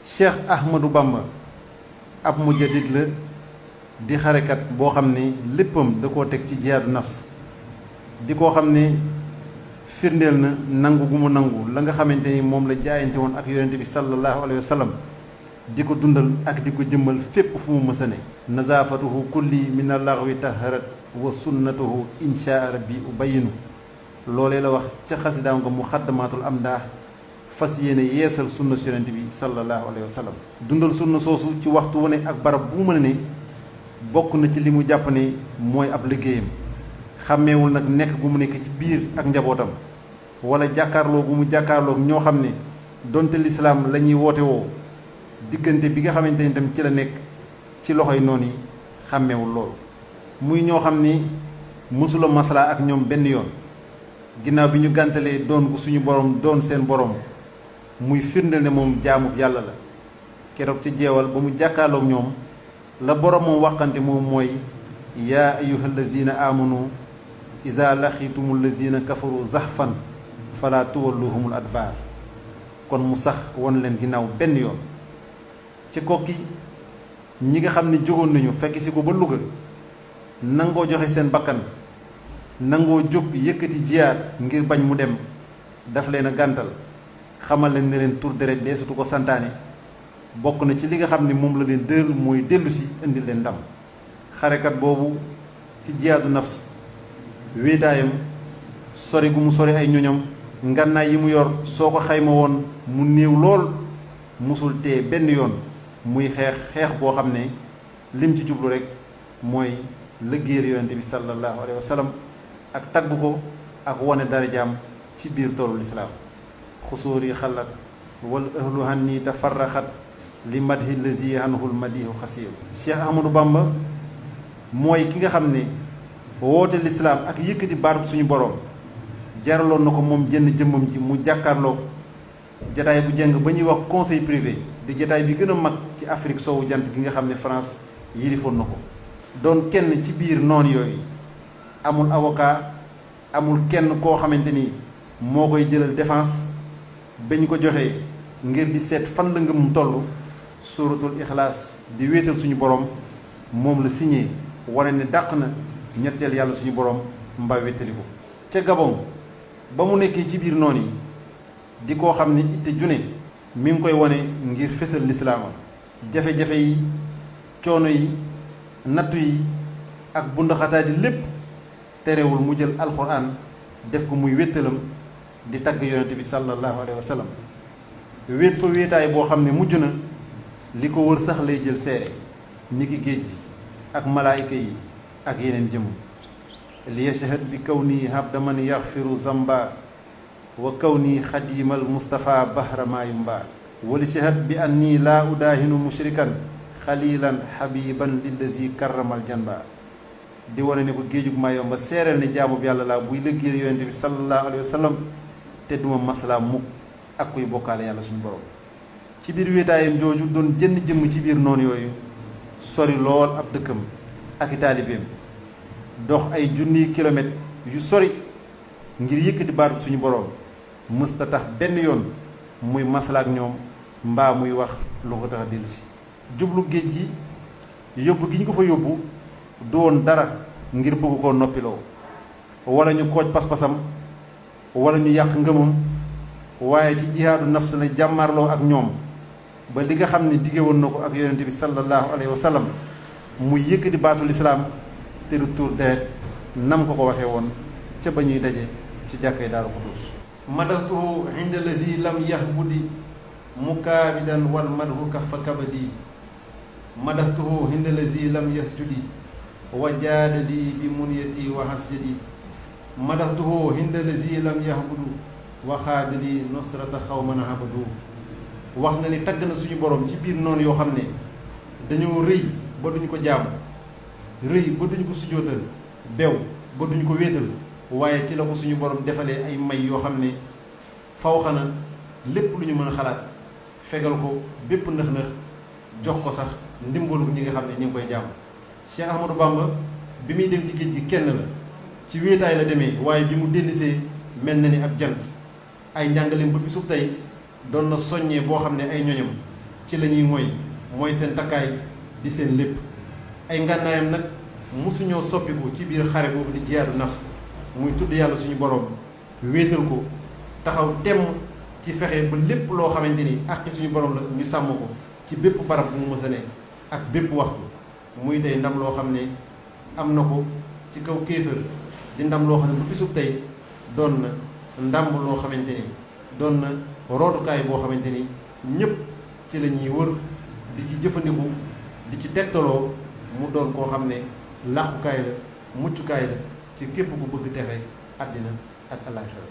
Cheikh Ahmadou Bamba ab mujaddid la di xarekat boo xam ne léppam da koo teg ci jihaadu nafs di koo xam ne firndeel na nangu gu mu nangu la nga xamante ni moom la jaayante woon ak yonente bi sallallahu alayhi wa sallam di ko dundal ak di ko jëmmal fépp fu mu mësa ne nazaafatuhu kulli min allaghwi taharat wa sunnatuhu inshaa rabbi ubayinu loolee la wax ca xasidaam nga muxaddamaatul amdah fas yéene yeesal sunna si yonent bi sallallahu alayhi wa sallam dundal sunna soosu ci waxtu wu ne ak barab bu mu mën a ne bokk na ci li mu jàpp ne mooy ab liggéeyam xàmmeewul nag nekk gu mu nekk ci biir ak njabootam wala jàkkaarloo gu mu jàkkaarloog ñoo xam ne donte lislaam la ñuy woote woo diggante bi nga xamante ni tam ci la nekk ci loxoy noonu yi xàmmeewul loolu muy ñoo xam ni mësula maslaa ak ñoom benn yoon ginnaaw bi ñu gàntalee doon gu suñu borom doon seen borom muy firndeel ne moom jaamub yàlla la keroog ci jeewal ba mu jàkkaarloog ñoom la borom moom waxante moom mooy yaa ayyuha allazina amanu iza laxitumul lazina kafaru zahfan fala tuwalluhumul adbaar kon mu sax won leen ginnaaw benn yoon ci kokki ñi nga xam ne jógoon nañu fekk si ko ba Louga nangoo joxe seen bakkan nangoo jóg yëkkati jiyaat ngir bañ mu dem daf leen a gàntal xamal leen ne leen tur deret deesutu ko santaane bokk na ci li nga xam ne moom la leen dël mooy dellu si indil leen ndam xarekat boobu ci jiyaadu nafs wéetaayam sori gu mu sori ay ñoñam ngànnaay yi mu yor soo ko xayma woon mu néew lool musul tee benn yoon muy xeex boo xam ne lim ci jublu rek mooy liggéeyal yonente bi sallallahu alayhi wa sallam ak tagg ko ak wane darajaam ci biir toolu lislaam xusóor yi xalat wal ahlu hanni tafarraxat li madhi lazi anhul madihu xasiir Cheikh Ahmadou Bamba mooy ki nga xam ne woote lislaam ak yëkkati baatu suñu boroom jaraloon na ko moom jënn jëmmam ji mu jàkkaarloog jataay bu jeng ba ñuy wax conseil privé di jataay bi gën a mag ci Afrique soowu jant gi nga xam ne France yilifoon na ko doon kenn ci biir noon yooyu amul avocat amul kenn koo xamante ni moo koy jëlal défense bañ ko joxee ngir di seet fan la ngëm toll suuratul ixlaas di wéetal suñu borom moom la signé wane ne dàq na ñetteel yàlla suñu borom mbaa wéttali ko ca Gabon ba mu nekkee ci biir noon yi di koo xam ne itte june mi ngi koy wane ngir fésal lislaama jafe-jafe yi coono yi nattu yi ak bundaxataa di lépp terewul mu jël alxuraan def ko muy wéttalam di tagg yonente bi sallallahu alayhi wa sallam wéet fa wéetaay boo xam ne mujj na li ko wër sax lay jël seere niki géej gi ak malaayika yi ak yeneen jëmm li yashhad bi kaw nii habda man yaxfiru zamba wa kaw nii xadimal Mustafa bahramayumba wali shahad bi an nii laa udaahinu mushrikan xalilan xabiban lillazi karramal janba di wane ne ko géejug Mayomba seereel ne jaamu bi yàlla laa buy liggéeyal yonente bi sallallahu alayhi wa sallam te duma maslaa mukk ak kuy bokkaale yàlla suñu borom ci biir wéetaayam jooju doon jënn jëmm ci biir noonu yooyu sori lool ab dëkkam ak i taalibeem dox ay junniy kilomètres yu sori ngir yëkkati baatu suñu borom mësta tax benn yoon muy masla ak ñoom mbaa muy wax lu ko tax a dellu si jublu géej gi yóbbu gi ñu ko fa yóbbu du woon dara ngir bëgg koo noppiloo wala ñu kooj pas-pasam wala ñu yàq ngëmam waaye ci jihaadu nafs la jàmmarloo ak ñoom ba li nga xam ne dige woon na ko ak yonente bi sallallahu alayhi wa sallam muy yëkkati baatu lislaam te du tuur deret nam ko waxee woon ca ba ñuy daje ci jàkkay Daaru Xuduus madatuhu inda lazi lam yahbudi mukaabidan wal madhu kafa kabadi madatuhu inda lazi lam yasjudi wa jaadali bi munyati wa hasjadi madatuhu inda lazi lam yahbudu wa xaadali nusrata xawman habadu wax na ni tagg na suñu borom ci biir noonu yoo xam ne dañoo rëy ba duñ ko jaamu rëy ba duñ ko sujjóotal bew ba duñ ko wéetal waaye ci la ko suñu borom defalee ay may yoo xam ne faw xana lépp lu ñu mën a xalaat fegal ko bépp nëx-nëx jox ko sax ndimbalu ñi nga xam ne ñu ngi koy jaamu Cheikh Ahmadou Bamba bi muy dem ci géej gi kenn la ci wéetaay la demee waaye bi mu dellisee mel na ni ab jant ay njàngaleem ba bisub tey doon na soññee boo xam ne ay ñoñam ci la ñuy mooy seen takkaay di seen lépp. ay ngànnaayam nag mosuñoo soppiku ci biir xare boobu di jihaadu nafs muy tudd yàlla suñu borom wéetal ko taxaw temm ci fexe ba lépp loo xamante ni àq suñu borom la ñu sàmm ko ci bépp barab bu mu mës a ne ak bépp waxtu. muy tey ndam loo xam ne am na ko ci kaw kéefër di ndam loo xam ne bu bisub tey doon na ndam loo xamante ni doon na rootukaay boo xamante ni ñëpp ci la ñuy wër di ci jëfandiku di ci tegtaloo mu doon koo xam ne làqukaay la muccukaay la ci képp ku bëgg texe àddina ak àllaaxira